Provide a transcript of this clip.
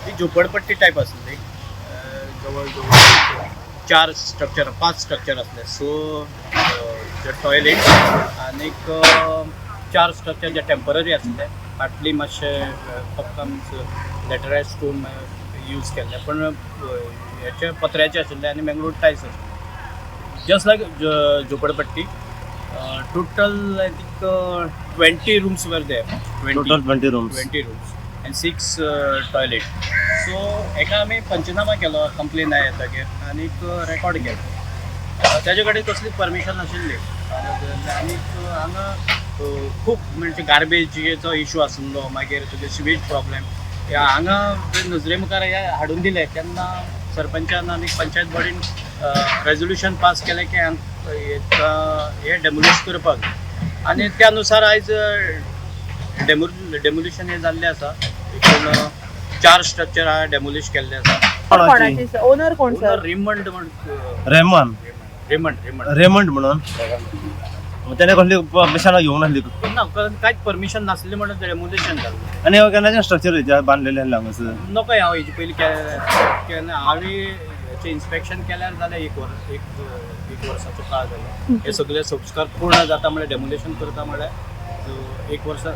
ती झोपडपट्टी टायप आसली. जवळ जवळ चार स्ट्रक्चर, पांच स्ट्रक्चर आसले. स टॉयलेट आनीक चार स्ट्रक्चर जे टेंपररी आसले. फाटली मातशे फक्त मिन्स लेटरायज स्टोन यूज केल्ले, पण हेचे पत्र्याचे आशिल्ले आनी मेंगलोर टायल्स आशिल्ले, जस्ट लायक झोपडपट्टी. Total I think 20 rooms were there. Total 20 rooms. 20 rooms and 6 toilet. So हेका आमी पंचनामा केलो कंप्लेन येतकीर आनीक रेकॉर्ड केलो. ताजे कडेन कसलीच परमिशन नाशिल्ली आनीक हांगा खूब म्हणजे गार्बेजीचो इशू आसलो, मागीर तुगे सिवेज प्रॉब्लेम हांगा नजरे मुखार हे हाडून दिले तेन्ना सरपंचान आनी पंचायत बॉडीन रेजोल्युशन पास केलें की हे डेमोलिश करपाक आनी त्या नुसार आयज डेमोलिशन हे जाल्लें आसा. एकूण चार स्ट्रक्चर हा डेमोलिश केल्ले आसा. कोणाची? कोणाची? ओनर कोण सर? रेमंड म्हण. रेमन. Raymond, Raymond. रेमंड म्हणून. मग त्याने कसली परमिशन घेऊन नासली? ना, कांयच परमिशन नासलें म्हणून डेमोलिशन जालें. आणि केन्नाच्यान स्ट्रक्चर बांधलेले हांगासर? नको, हांव हेजे पयलीं केन्ना हांवें हेचें इन्स्पेक्शन केल्यार जालें एक वर, एक एक वर्साचो काळ जालो. हे सगळे संस्कार पूर्ण जाता म्हळ्यार, डेमोलिशन करता म्हळ्यार एक वर्सा.